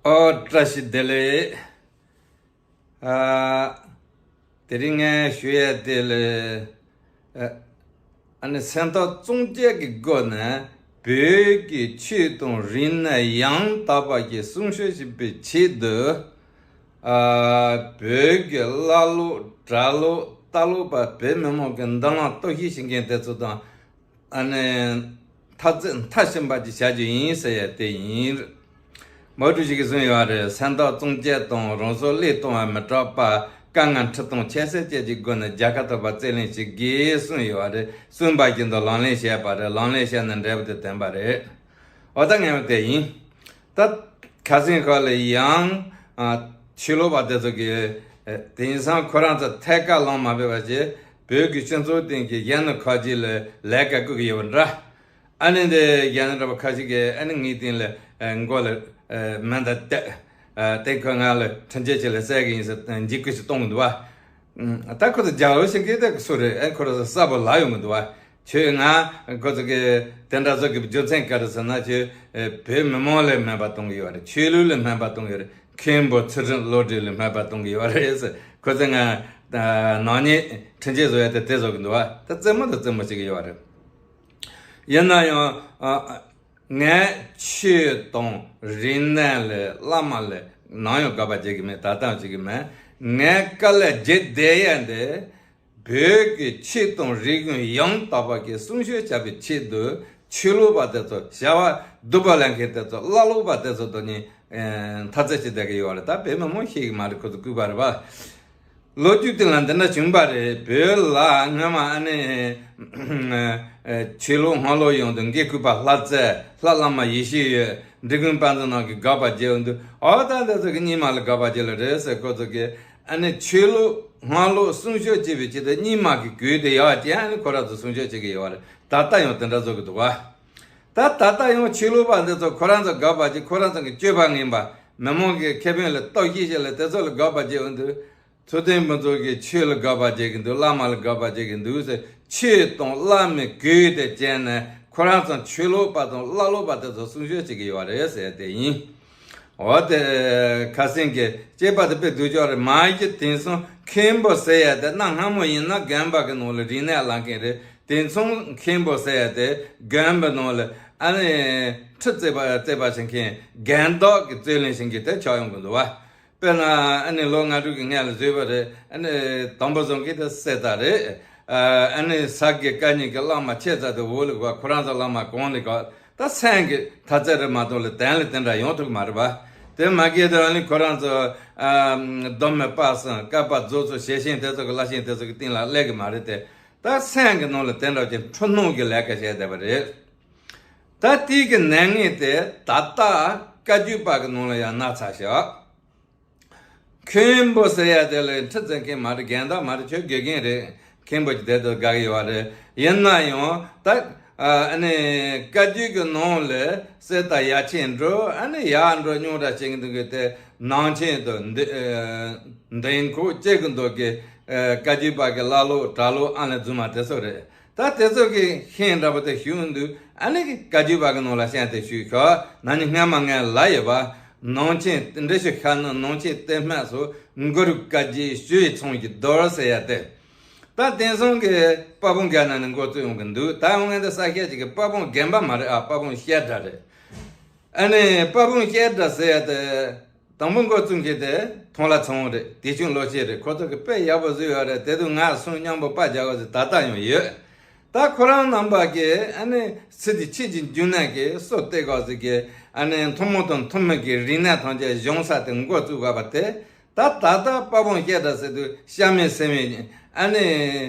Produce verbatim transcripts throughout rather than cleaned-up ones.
ཨོ་བཀྲ་ཤིས་བདེ་ལེགས། ཨ། དེ་རིང་ངས་ཞུ་ཡས་དེ་ལ། ཨ་ནི་སེམས་ཐག་གཙང་བཅད་ཀྱི་སྒོ་ནས་བོད་ཀྱི་ཆོས་དང་རིག་གནས་ཡང་དག་པ་ཞིག་སྲུང་སྐྱོབ་བྱེད་པའི་ཆེད་དུ། ཨ། བོད་ཀྱི་བླ་ལོག་གྲྭ་ལོག་ལྟ་ལོག་པ་བོད་མི་མང་གི་མདུན་ལམ་གཏོར་བཤིག་བྱེད་མཁན་དེ་ཚོ་དང་། ཨ་ནི། འཐབ་རྩོད་མཐའ་ཕྱིན་པ་ཅིག་བྱ་རྒྱུ་ཡིན་ཟེར་ཡ་དེ་ཡིན། མའོ་ཀྲུའུ་ཞི་གིས་གསུངས་ཡོད་རེད། སེམས་ཐག་གཙང་བཅད་དང་རང་སྲོག་བློས་གཏོང་བ་མི་སྐྲག་པ། དཀའ་ངལ་འཁྲི་སྟོང་ཁྱད་བསད་བཅས་ཀྱི་སྒོ་ནས་རྒྱལ་ཁ་ཐོབ་པར་རྩོད་ལེན་བྱེད་དགོས་གསུངས་ཡོད་རེད། གསུངས་པ་བཞིན་དུ་ལག་ལེན་བྱས་པ་རེད། ལག་ལེན་བྱས་ནས་འབྲས་བུ་དེ་ཐོན་པ་རེད། འོ་ད་ངས་དེ་ཡིན། ད་ཁ་སང་ཁ་ལ་ཡང་། ཨ། ཆོས་ལུགས་པ་དེ་ཚོ་གིས། ཨ། དེང་སང་ཁོ་རང་ཚོ་ཐད་ཀར་ལངས་མ་ཕོད་པ་བྱས། བོད་ཀྱི་སྤྱི་ཚོགས་སྟེང་གི་གཞོན་ནུ་ཁག་ཅིག་ལ་ལས་ཀ་བསྐུར་གྱི་ཡོད་པ་འདྲ། ཨ་ནི་འདི་གཞོན་ནུ་འདྲ་པོ་ཁ་ཤས་ཀྱིས་ཨ་ནི་ངའི་སྟེང་ལ། ཨ། མགོ་ལ། ཨ། མེ་མདའ་གཏད། ཨ། དེ་ཁོ་ང་ལ་འཕྲིན་བཅོལ་ཅིག་ལ་བསད་ཀྱི་ཡིན་ཟེར་འཇིགས་སྐུལ་ཞིག་གཏོང་གི་འདུག་བ། ཨ། ད་ཁོ་ཚོ་རྒྱལ་བ་ཞིག་གིས་དེ་སུ་རེད། ཨ། ཁོ་རང་ཚོ་གསལ་པོ་ལབ་ཡོང་གི་འདུག་བ། ཁྱོད་ང་། ཁོ་ཚོ་གིས་དེ་འདྲ་བཟོ་གི་རྒྱུ་མཚན་ག་རེ་ཟེར་ན། ཁྱོད། ཨ། བོད་མི་མང་ལ་སྨན་པ་གཏོང་གི་ཡོད་རེད། ཆོས་ལུགས་ལ་སྨན་པ་གཏོང་གི་ཡོད་རེད། མཁན་པོ་ཚུལ་ཁྲིམས་བློ་གྲོས་ལ་སྨན་པ་གཏོང་གི་ཡོད་རེད་ཟེར། ཁོ་ཚོས་ང་། ཨ། ནག་ཉེས་འཕྲིན་བཅོལ་བཟོ་ཡ་དེ་དེ་བཟོ་གི་འདུག་བ། ད་རྩེད་མོ་དང་རྩེད་མོ་བྱེད་ཀྱི་ཡོད་རེད། ཡིན་ན་ཡང་། ཨ། ངས་ཆོས་དང་རིག་གནས་ལ་བླ་མ་ལ་ནམ་ཡང་དགག་པ་བྱེད་ཀྱི་མེད། ད་ལྟའང་བྱེད་ཀྱི་མེད། ངས་དཀའ་ལས་བརྒྱབ་བསྡད་ཡ་འདི། བོད་ཀྱི་ཆོས་དང་རིག་གཞུང་ཡང་དག་པ་ཞིག་སྲུང་སྐྱོབ་བྱ་བའི་ཆེད་དུ། ཆོས་ལུགས་པ་དེ་ཚོ། བྱ་བ་སྡུག་པ་ལས་མཁན་དེ་ཚོ། བླ་ལོག་པ་དེ་ཚོ་དང་ནི། ཨ། འཐབ་རྩོད་བྱེད་བསྡད་ཀྱི་ཡོད་རེད། ད་བོད་མི་མང་ཤེས་ཀྱི་མ་རེད། ཁོ་ཚོ་ལྐུགས་པ་རེད་པ། ལོ་རྒྱུས་དེ་ལ་འདི་འདྲ་བྱུང་པ་རེད། བོད་ལ་སྔོན་མ་ཨ་ནི། ཨ། ཆོས་ལུགས་སྔ་ལོགས་ཡོང་དུས་དགེ་བསྐོས་པ་ལྷ་རྩེ། ལྷ་བླ་མ་ཡེ་ཤེས་འོད། འབྲི་གུང་དཔལ་འཛོམས་རྣམས་ཀྱིས་དགག་པ་བརྒྱབ་འདུག། ཨོ་ད་འདི་ཚོ་གིས་རྙིང་མ་ལ་དགག་པ་བརྒྱབ་ལ་རེད་ཟེར། ཁོ་ཚོ་གིས་ཨ་ནི་ཆོས་ལུགས་སྔ་ལོགས་སྲུང་སྐྱོབ་བྱེད་པའི་ཆེད་དུ་རྙིང་མ་གི་གོས་དེ་ཡག་ཅན་ཨ་ནི་ཁོ་རང་ཚོ་སྲུང་སྐྱོབ་བྱེད་ཀྱི་ཡོད་རེད། ད་ལྟ་ཡང་དེ་འདྲ་བཟོ་གི་འདུག་བ། ད་ད་ལྟ་ཡང་ཆོས་ལུགས་པ་འདི་ཚོ་ཁོ་རང་ཚོ་དགག་པ་བྱེད། ཁོ་རང་ཚོ་གི་སྤྱོད་པ་ངན་པ། མི་མང་གི་ཁེ་ཕན་ལ་གཏོར་བཤིག་བྱེད་ལ་དེ་ཚོ་ལ་དགག་པ་བྱེད་འོང་དུས། ཚུལ་ལྡན་ཕུན་ཚོགས་ཀྱིས་ཆོས་ལ་དགག་པ་བྱེད་ཀྱི་འདུག། བླ་མ་ལ་དགག་པ་བྱེད་ཀྱི་འདུག་ཟེར། ཆོས་དང་བླ་མའི་གོས་དེ་བྱས་ནས་ཁོ་རང་ཚོ་ཆོས་ལུགས་པ་དང་བླ་ལོག་པ་དེ་ཚོ་སྲུང་སྐྱོབ་བྱེད་ཀྱི་ཡོད་རེད་ཟེར་དེ་ཡིན། འོ་དེ་ཁ་སང་གི་སྐྱེས་པ་དེ་དཔེ་སྡུག་ཅག་རེད། མ་གཞི་དེང་སང་མཁན་པོ་ཟེར་ཡ་དེ་གནའ་སྔ་མོ་ཡིན་ན་དགོན་པ་གི་ནང་ལ་རིག་གནས་བསླབ་མཁན་རེད། དེང་སང་མཁན་པོ་ཟེར་ཡ་དེ་དགོན་པའི་ནང་ལ་ཨ་ནི་ཁྲི་རྩེད་པ་རྩེད་པ་བྱེད་མཁན། དགོན་བདག་གི་རྩོད་ལེན་བྱེད་མཁན་དེ་ཆགས་ཡོང་གི་འདུག་བ། དཔེར་ན་ཨ་ནི་ལོ་ལྔ་དྲུག་གི་སྔོན་ལ་བཟོས་པ་རེད། ཨ་ནི་དང་པོ་བཟོ་མཁན་དེ་གསེར་རྟ་རེད། ཨ་ནི་ས་དགེ་བཀའ་རྙིང་གི་བླ་མ་ཆེ་ཙག་དེ་འོག་ལ་བཀག། ཁོ་རང་ཚོ་བླ་མ་གོང་ལ་བཀག། ད་སེམས་ཀྱི་འཐབ་རྩོད་རེད་མ་གཏོགས་ལ་དོན་ལ་དེ་འདྲ་ཡོང་ཐུབ་ཀྱི་མ་རེད་པ། དེ་མ་གཏོགས་ཨ་ནི་ཁོ་རང་ཚོ། ཨ། མདོ་སྨད་པ་སངས། བསྐལ་པ་རྫོགས་ཚོ་ཞལ་ཆེམས་དེ་ཚོ་གི་བླ་ཆེན་དེ་ཚོ་གི་སྟེང་ལ་སླེབས་ཀྱི་མ་རེད་དེ། ད་སེམས་ཀྱི་ནང་ལ་དེ་འདྲ་ཅིག་འཁྲུལ་སྣང་གི་ལས་ཀ་བྱས་བསྡད་པ་རེད། ད་དེའི་གི་ནད་ངན་དེ་ད་ལྟ་བཀའ་བརྒྱུད་པ་གི་ནང་ལ་ཡང་ན་ཚ་ཤག། མཁན་པོ་ཟེར་ཡ་དེ་ལ་ཁྲི་བཙན་མཁན་མ་རེད། དགོན་བདག་མ་རེད། ཆོས་དགེ་རྒན་རེད། མཁན་པོ་ཅིག་དེ་ལྟར་དགའ་གི་ཡོད་རེད། ཡིན་ན་ཡང་ད་ཨ་ནི་བཀའ་བརྒྱུད་ཀྱི་ནང་ལ་གསེར་རྟ་ཡར་ཆེན་འགྲོ། ཨ་ནི་ཡར་འགྲོ་རྙོག་དྲ་བྱེད་ཀྱི་འདུག་གི། དེ་ནང་ཆེན་དུ་འདི་འདེན་ཁོག་བཅད་ཀྱི་འདུག་གི། བཀའ་བརྒྱུད་པ་གི་བླ་ལོག་གྲྭ་ལོག་ཨ་ལས་རྫུན་མ་དེ་ཚོ་རེད། ད་དེ་ཚོ་གི་ཤན་འདྲ་པོ་དེ་ཞུགས་འདུག། ཨ་ནི་གི་བཀའ་བརྒྱུད་པ་གི་ནང་ལ་ཤན་དེ་ཞུགས་ཤག། ན་ནིང་སྔ་མ་ངས་ལབ་ཡོད་པ། ནང་ཆེན་འགྲེལ་བཤད་ཤ་ན་ནང་ཆེན་གཏེར་སྨད་སོགས། མགུར་བཀའ་བརྒྱུད་ཞུ་ཡི་ཚོམས་ཀྱི་རྡོར་ཟེར་ཡ་དེ། ད་དེང་སང་གི་དཔལ་སྤུངས་དགོན་ནང་ནས་འགོ་བཙུགས་ཡོང་གི་འདུག། ད་འོང་ངས་འདི་ས་སྐྱ་ཅིག་གི་དཔལ་སྤུངས་དགོན་པ་མ་རེད་ཨ། དཔལ་སྤུངས་བཤད་གྲྭ་རེད། ཨ་ནི་དཔལ་སྤུངས་བཤད་གྲྭ་ཟེར་ཡ་དེ། དང་པོ་འགོ་བཙུགས་མཁན་དེ་ཐོང་ལ་ཚང་རེད། དེ་ཆུང་ལོ་ཆེ་རེད། ཁོ་ཚོ་གི་དཔེ་ཡག་པོ་བཟོས་ཡོད་རེད། དེ་དུས་ང་སོང་མཉམ་པོ་པར་རྒྱག་དགོས་ཟེར་ད་ལྟ་ཡང་ཡོད། ད་ཁོ་རང་རྣམ་པ་གིས་ཨ་ནི་སི་ཏུ་ཆོས་ཀྱི་འབྱུང་གནས་ཀྱི་སྲོལ་གཏོད་དགོས་ཟེར་གི། ཨ་ནི་ཐུན་མོང་དང་ཐུན་མིན་གྱི་རིག་གནས་ཐམས་ཅད་སྦྱོང་ས་དེ་འགོ་བཙུགས་དགོས་པ་དེ། ད་ད་ལྟ་དཔལ་སྤུངས་བཤད་གྲྭ་ཟེར་དུས་གཤའ་མི་གསལ་མི་ཨ་ནི་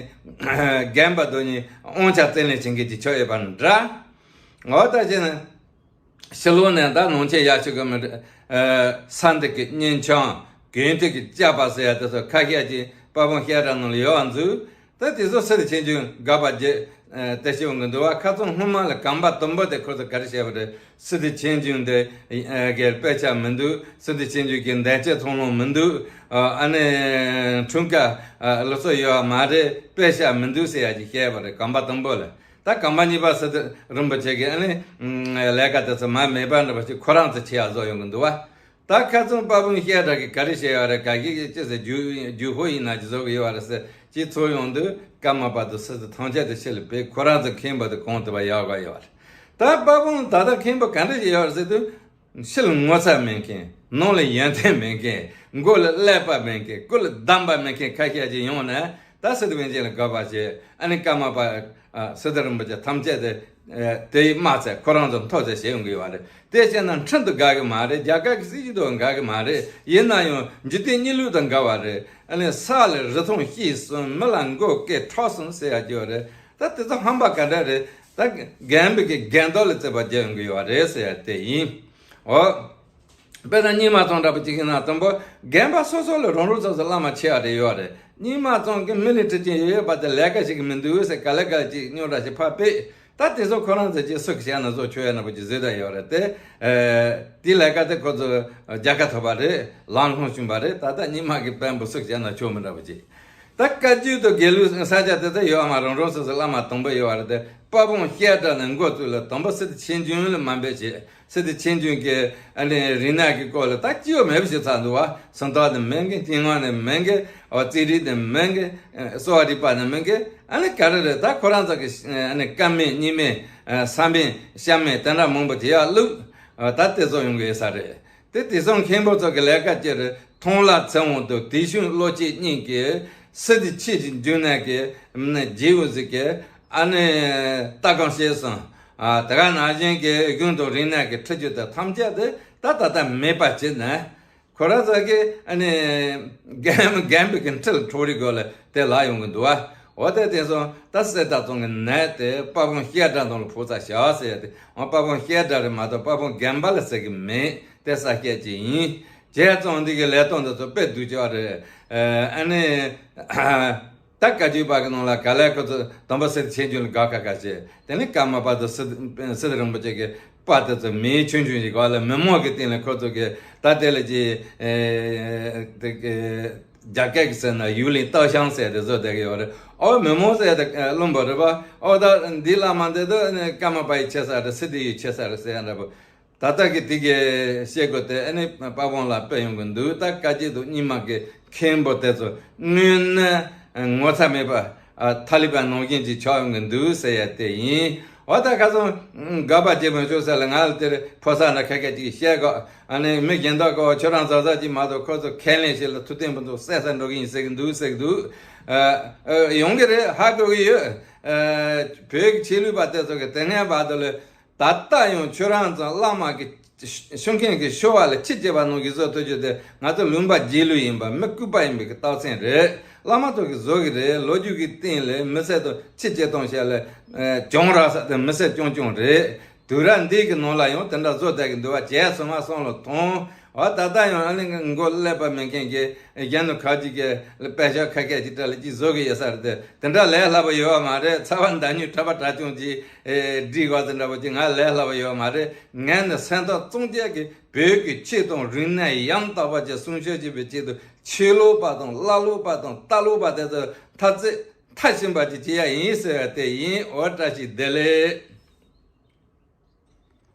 རྒན་པ་དོ་ནི་དབང་ཆ་རྩོད་ལེན་བྱེད་མཁན་གྱི་ཆགས་ཡོད་པ་འདྲ། འོ་ད་བྱས་ན། ཕྱི་ལོགས་ནས་ད་ནང་ཆེན་ཡར་ཆོད་གི་མི་འདུག། ཨ། ས་འདི་གི་གཉན་ཆེན། གན་དྷི་གི་ལྕགས་པ་ཟེར་ཡ་དེ་ཚོ་ཁ་ཤས་ཅིག་དཔལ་སྤུངས་བཤད་གྲྭ་ནང་ལ་ཡོད་པ་འདུག། ད་དེ་ཚོ་སི་ཏུ་ཆོས་འབྱུང་དགག་པ་བརྒྱབ། ཨ། དེ་བྱེད་འོང་གི་འདུག་བ། ཁ་སང་སྔོན་མ་ལ་གམ་པ་དུམ་བུ་དེ་ཁོ་ཚོ་ག་རེ་བྱས་པ་རེད། སི་ཏུ་ཆོས་འབྱུང་དེ་གི་དཔེ་ཆ་མི་འདུག། སི་ཏུ་ཆོས་འབྱུང་གི་འདོན་ཆ་ཚང་ལོང་མི་འདུག། ཨ་ནི་འཁྲུངས་སྐར་ལོ་ཚོད་ཡོད་པ་མ་རེད། དཔེ་ཆ་མི་འདུག་ཟེར་ཡ་ཅིག་བཤད་པ་རེད། གམ་པ་དུམ་བུ་ལ། ད་གམ་པ་གཉིས་པ་སི་ཏུ་རིན་པོ་ཆེ་གིས་ཨ་ནི་ལས་ཀ་དེ་ཚོ་མ་མེད་པ་འདྲ་པོ་ཞིག་ཁོ་རང་ཚོ་བྱེད་ཡ་བཟོ་ཡོང་གི་འདུག་བ། ད་ཁ་སང་དཔའ་བོ་བཤད་གྲྭ་གི་ག་རེ་བཤད་ཡོད་རེད། ག་གི་ཅི་ཟེར་རྒྱུ་རྒྱུ་ཧོ་ཡིན་ན་ཅི་བཟོ་གི་ཡོད་རེད་ཟེར། ཅི་ཚོ་ཡོང་དུས་ཀརྨ་པ་དང་སི་ཏཱ་ཐམས་ཅད་དུ་ཕྱི་ལ་ཕེབས། ཁོ་རང་ཚོ་མཁན་པོ་དུ་གོང་དུ་བ་ཡག་ག་ཡོད་རེད། ད་དཔའ་བོ་ད་ལྟ་མཁན་པོ་ག་འདྲ་ཞིག་ཡོད་རེད་ཟེར་དུས། ཕྱི་ལ་ངོ་ཚ་མེད་མཁན། ནང་ལ་ཡོན་ཏན་མེད་མཁན། མགོ་ལ་ཀླད་པ་མེད་མཁན། སྐུ་ལ་གདམས་པ་མེད་མཁན་ཁ་ཤས་ཅིག་ཡོང་ནས། ད་སི་ཏཱ་བན་ཆེན་ལ་དགག་པ་བྱས། ཨ་ནི་ཀརྨ་པ་ཨ་སི་ཏཱ་རིན་པོ་ཆེ་ཐམས་ཅད་དེ་ཨ་དེ་ཡི་དམག་རྩལ་ཁོ་རང་ཚོ་མཐོ་ཚད་བྱེད་ཡོང་གི་ཡོད་རེད། དེ་བྱས་ན་ཁྲིམས་དང་འགལ་གི་མ་རེད། རྒྱ་གར་གྱི་སྲིད་ཇུས་དང་འགལ་གི་མ་རེད། ཡིན་ན་ཡང་འཇིག་རྟེན་གཉིས་ལུགས་དང་འགལ་བ་རེད། ཨ་ནི་ས་ལ་རི་ཐང་སྐྱེས་སོང་། མི་ལ་མགོ་སྐེ་འཕྲོག་སོང་ཟེར་ཡ་ཅིག་ཡོད་རེད། ད་དེ་ཚོ་ཧམ་པ་ག་འདྲ་རེད། ད་རྒན་པའི་གི་རྒན་དོ་ལ་རྩོད་པ་རྒྱག་ཡོང་གི་ཡོད་རེད་ཟེར་ཡ་དེ་ཡིན། འོ། དཔེར་ན་རྙིང་མ་ཚང་འདྲ་པོ་གཅིག་ཡིན་ན། དང་པོ་རྒན་པ་སོ་སོ་ལ་རང་རང་སོ་སོ་བླ་མ་ཆེ་བ་རེ་ཡོད་རེད། རྙིང་མ་ཚང་གི་མི་ལ་ཁྲི་ཅན་ཡོད་ཡོད་པ་དེ་ལས་ཀ་ཞིག་གི་མི་འདུག་ཟེར། ག་ལེ་ག་ཅིག་རྙོག་དྲ་ཞིག་ཕར་སྤེལ། ད་དེ་ཚོ་ཁོ་རང་ཚོ་ཅིག་སུ་གི་བྱས་ན་བཟོ་ཆོག་ཡ་འདྲ་པོ་ཅིག་བཟོས་ད་ཡོད་རེད་དེ། ཨེ། དེའི་ལས་ཀ་དེ་ཁོ་ཚོ་རྒྱལ་ཁ་ཐོབ་པ་རེད། ལམ་ལྷོང་བྱུང་བ་རེད། ད་ལྟ་རྙིང་མ་གི་དཔོན་པོ་སུ་གི་བྱས་ན་ཆོག་མི་འདྲ་པོ་ཅིག་ད་བཀའ་བརྒྱུད་དང་དགེ་ལུགས་ས་ཆ་དེ་ཚོ་ཡོད་མ། རང་རང་སོ་སོ་བླ་མ་དང་པོ་ཡོད་བ་རེད་དེ། དཔའ་བོ་བཤད་གྲྭ་ནས་འགོ་བཙུགས་ལ་དང་པོ་སི་ཏཱ་ཆོས་འབྱུང་ལ་མ་འབད་བྱས། སི་ཏཱ་ཆོས་འབྱུང་གི་ཨ་ནི་རིག་གནས་ཀྱི་སྐོར་ལ་ད་སྐྱིད་པོ་མེད་པ་ཞིག་ཚར་འདུག་བ། སུམ་རྟགས་ནི་མིན་གི། སྙན་ངག་ནི་མིན་གི། འོ། རྩིས་རིག་ནི་མིན་གི། ཨ། གསོ་བ་རིག་པ་ནི་མིན་གི། ཨ་ནི་ག་རེ་རེད། ད་ཁོ་རང་ཚོ་གི་ཨ་ནི་ཀ་མད་རྙིང་མད། ཨ། ས་མད་ཤ་མད་དེ་འདྲ་མང་པོ་དེ་ཡར་བླུགས། ཨ། ད་དེ་ཚོ་ཡོང་གི་ཡོད་ས་རེད། དེ་དེང་སང་མཁན་པོ་ཚོ་གི་ལས་ཀ་ཅི་རེད། མཐོང་ལ་ཚེ་དབང་དང་དེ་བཞིན་བློ་སྐྱེད་གཉིས་ཀྱིས་སི་ཏཱ་ཆོས་ཀྱི་འབྱུང་གནས་ཀྱི་རྗེ་བོ་ཟིག་གི་ཨ་ནི་ལྟ་སྒོམ་བྱས་སོང་། ཨ། དེ་ག་ནང་བཞིན་གྱི་གཞུང་དང་རིག་གནས་ཀྱི་ཁྲིད་རྒྱུ་དེ་ཐམས་ཅད་དེ་ད་ད་ལྟ་མེད་པ་བྱས་ནས། ཁོ་རང་ཚོ་གི་ཨ་ནི་རྒན་རྒན་པའི་གི་ཁྲི་ལ་འཁྲུག་རིགས་སྒོ་ལ་དེ་ལ་ཡོང་གི་འདུག་བ། འོ། དེ་དེང་སང་ད་གསེར་རྟ་རྫོང་གི་ནད་དེ་དཔའ་བོ་བཤད་གྲྭ་དང་ལ་ཕོག་ཚར་བཞག་ཟེར་ཡ་དེ། འོ། དཔའ་བོ་བཤད་གྲྭ་རེད་མ་གཏོགས་དཔའ་བོ་རྒན་པ་ལ་ཟེར་གི་མེད། དེ་གསལ་བཤད་ཅིག་ཡིན། བྱས་ཙང་འདི་གི་ལས་སྟངས་འདི་ཚོ་དཔེ་སྡུག་ཅག་རེད། ཨ་ནི། ད་བཀའ་བརྒྱུད་པ་གི་ནང་ལ་ག་ལེར་ཁོ་ཚོ་དམ་པ་སི་ཏཱ་ཆོས་འབྱུང་ལ་དགག་ཁ་ཁ་བྱས། དེ་ནས་ཀརྨ་པ་དང་སི་སི་ཏཱ་རིན་པོ་ཆེ་གི་དཔའ་དེ་ཚོ་མི་ཆུང་ཆུང་ཞིག་ག་ལ་མི་མང་གི་སྟེང་ལ་ཁོ་ཚོ་གི་ད་དེ་ལ་ཅི། ཨེ། དེ་གི་རྒྱ་སྐད་ཀྱི་ཟེར་ན་ཡུལ་ལིང་སྟག་ཤང་ཟེར་དེ་བཟོ་བསྡད་ཀྱི་ཡོད་རེད། ཨོ། མི་མང་ཟེར་དེ་བླུན་པོ་རེད་པ། ཨོ། ད་འདི་བླ་མ་འདི་དུ་ཀརྨ་པ་ཡི་ཆེ་ས་རེད། སི་ཏཱ་ཡི་ཆེ་ས་རེད་ཟེར་ཡ་འདྲ་པོ། ད་ལྟ་གི་དེ་གི་བཤད་སྒོ་དེ་ཨ་ནི་དཔའ་བོ་ལ་སྤེལ་ཡོང་གི་འདུག་ད་བཀའ་བརྒྱུད་དང་རྙིང་མ་གི་མཁན་པོ་དེ་ཚོ་དངོས་གནས་ངོ་ཚ་མེད་པ། ཨ། ཐ་ལི་བན་ནང་བཞིན་ཅིག་ཆགས་ཡོང་གི་འདུག་ཟེར་ཡ་དེ་ཡིན། འོ། ད་ཁ་སང་དགག་པ་བྱེད་མི་ཆོག་ཟེར་ལ་ང་ལ་དེར་ཕོ་གསར་འདྲ་ཁ་སྐད་ཅིག་བཤད་གོ། ཨ་ནི་མི་གཞན་དག་གོ་ཁྱོད་རང་གཟབ་གཟབ་ཅིག་མ་གཏོགས་ཁོ་ཚོ་ཁས་ལེན་བྱེད་ལ་ཐུབ་བསྟན་པོ་ཚོ་བསད་ས་འགྲོ་གི་ཡིན་ཟེར་གི་འདུག་ཟེར་གི་འདུག་ཨ། ཨ། ཡོང་གི་རེད། ཧ་གོ་གི་ཡོད། ཨ། བོད་ཀྱི་ཆོས་ལུགས་པ་དེ་ཚོ་གི་དེ་སྔའི་བར་དུ་ལ། ད་ལྟ་ཡང་ཁྱོད་རང་ཚོ་བླ་མ་གི་ཤོ་མཁན་གི་ཤོ་བ་ལ་ཁྲི་བྱེད་པ་ནང་གི་བཟོ་ཐུབ་རྒྱུ་དེ་ང་ཚོ་ལུང་པ་རྗེས་ལུས་ཡིན་པ། མི་ལྐུགས་པ་ཡིན་པའི་གི་རྟགས་མཚན་རེད། བླ་མ་ཚོ་གི་བཟོ་གི་རེད། ལོ་རྒྱུས་ཀྱི་སྟེང་ལ་མི་སེར་དང་ཁྲི་བྱེད་གཏོང་བྱས་ལ་གྱོང་རག་ས་དེ་མི་སེར་རྐྱང་རྐྱང་རེད། དུས་རབས་འདི་གི་ནང་ལ་ཡང་དེ་འདྲ་བཟོ་བསྡད་གི་འདུག་བ། བྱས་སོང་བ་སོང་ལ་ཐོང་། འོ། ད་ལྟ་ཡང་ཨ་ནི་མགོ་ཀླད་པ་མེད་མཁན་གྱི་གཞན་དུ་ཁ་ཅིག་གི་དཔེ་ཤག་ཁ་སྐད་ཅིག་སྒྲ་ལ་ཅིག་བཟོ་གི་ཡོད་ས་རེད་དེ། དེ་འདྲ་ལས་སླ་པོ་ཡོད་བ་མ་རེད། ཚ་བ་མདའ་སྨྱུག་ཁྲ་པ་གྲགས་ཆུང་ཅིག་ཨེ་སྒྲིག་བ་དེ་འདྲ་པོ་ཅིག་ང་ལས་སླ་པོ་ཡོད་བ་མ་རེད། ངས་ནི་སེམས་ཐག་གཙང་བཅད་ཀྱི་བོད་ཀྱི་ཆོས་དང་རིག་གནས་ཡང་དག་པ་ཅིག་སྲུང་སྐྱོབ་བྱེད་པའི་ཆེད་དུ་ཆོས་ལུགས་པ་དང་བླ་ལུགས་པ་དང་རྟ་ལུགས་པ་དེ་ཚོ་འཐབ་རྩོད་མཐར་ཕྱིན་པ་ཅིག་བྱེད་ཡ་ཡིན་ཟེར་བ་དེ་ཡིན། འོ། བཀྲ་ཤིས་བདེ་ལེགས།